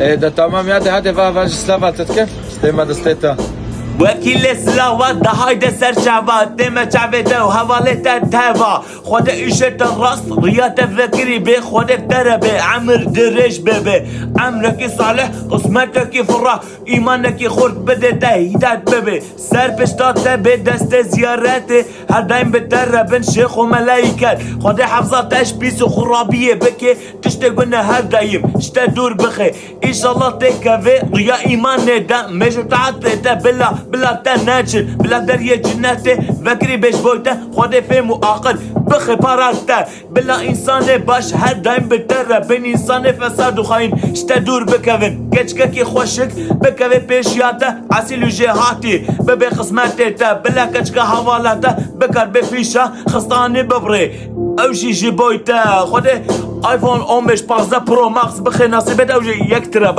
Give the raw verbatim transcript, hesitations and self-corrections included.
E, de tamam ya, de hadi va, va ji slava te dikim. Stê me destê te. Wekîlê slava de, hayde ser çava, tê me çavê te û hevalê te teva. Xwedê îşê te rast, riya te vekirî bê, Xwedê te re bê, emir dirêj bebe. Emrekî salih, qismetekî firra, îmanekî xurt bide te, hîdat bebe. Ser pişta te bê destê ziyaretê, her daim bi te re bin şêx û melaiket. Xwedê hefza te ji pîs û xurabiyê bike, tiştê gune her daim ji te dûr bixe. Înşallah tê kevê riya îmanê de, mêj û taetê te bila, bila te neçin. Bila deriyê cinnetê vekirî bê ji boy te, Xwedê fêm û aqil bixe para te. Bila însanê baş her daim bi te re bin, însanê fesad û xayîn ji te dûr bikevin. Keçikekî xweşik bikeve pêşiya te, esîl û jêhatî bibe xizmetê te. Bila keçika hevala te bikar bê fîşa xistanî bibirê. Ew jî ji boy te. Xwedê iPhone on beş pazdeh Pro Max bixe nasîbê te, ew jî yek tera